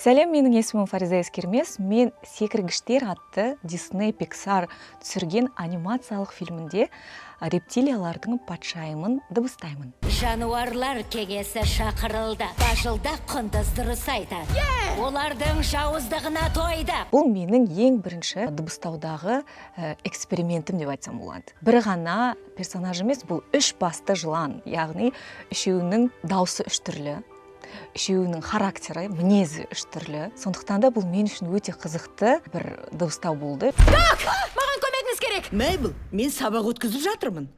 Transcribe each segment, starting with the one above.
Сәлем, менің есімім Фариза Ескермес. Мен «Секіргіштер» атты Дисней Пиксар түсірген анимациялық фильмінде рептилиялардың патшайымын дыбыстаймын. Жануарлар кеңесі шақырылды. Бажылдақ құндыз дұрыс айтады. Олардың жауыздығына тойды. Бұл менің ең бірінші дыбыстаудағы экспериментім деп айтсам болады. Бір ғана персонаж емес, бұл үш басты жылан, яғни үшеуінің даусы үш түрлі, үшеуінің характері, мінезі үш түрлі. Сондықтан да бұл мен үшін өте қызықты бір дыбыстау болды. Маған көмегіңіз керек. Мейбл, мен сабақ өткізіп жатырмын.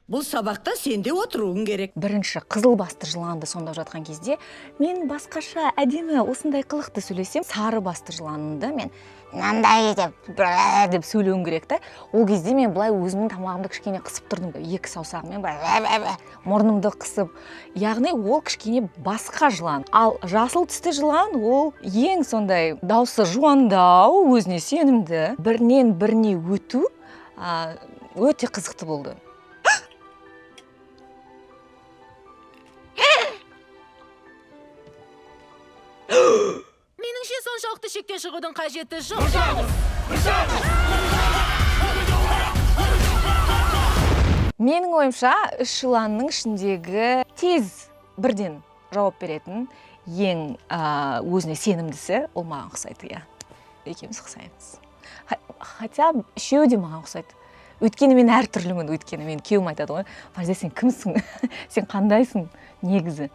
Бұл сабақта сен де отыруың керек. Бірінші қызыл басты жыланды сомдап жатқан кезде мен басқаша, әдемі, осындай қылықты сөйлесем, сары басты жыланды мен мынандай деп, «Брә» деп сөйлеуім керек та. Ол кезде мен былай өзімнің тамағымды кішкене қысып тұрдым, екі саусағыммен былай «Бә, бә, бә», мұрнымды қысып, яғни ол кішкене басқа жылан. Ал жасыл түсті жылан, ол ең сондай даусы жуандау, өзіне сенімді. Бірінен біріне өту өте қызықты болды. Меніңше, соншалықты шектен шығудың қажеті жоқ. Менің ойымша, үш жыланның ішіндегі тез бірден жауап беретін, ең өзіне сенімдісі, ол маған ұқсайды, иә, екеуміз ұқсаймыз. Хотя үшеуі де маған ұқсайды, өйткені мен әртүрлімін. Өйткені мен күйеуім айтады ғой: «Фариза, сен кімсің, сен қандайсың негізі?»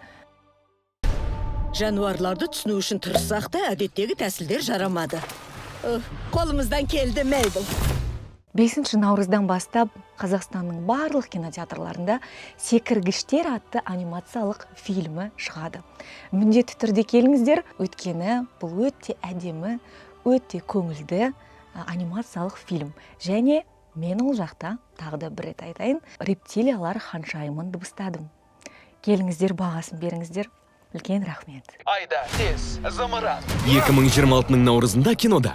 Жануарларды түсіну үшін тырыссақ та, әдеттегі тәсілдер жарамады. Қолымыздан келді, Мейбл. 5 наурыздан бастап Қазақстанның барлық кинотеатрларында «Секіргіштер» атты анимациялық фильмі шығады. Міндетті түрде келіңіздер, өйткені бұл өте әдемі, өте көңілді анимациялық фильм. Және мен ол жақта, тағы да бір рет айтайын, рептилиялар ханшайымын дыбыстадым. Келіңіздер, бағасын беріңіздер. Үлкен рахмет. Айда, тез, зымыран. 2026 наурызында кинода.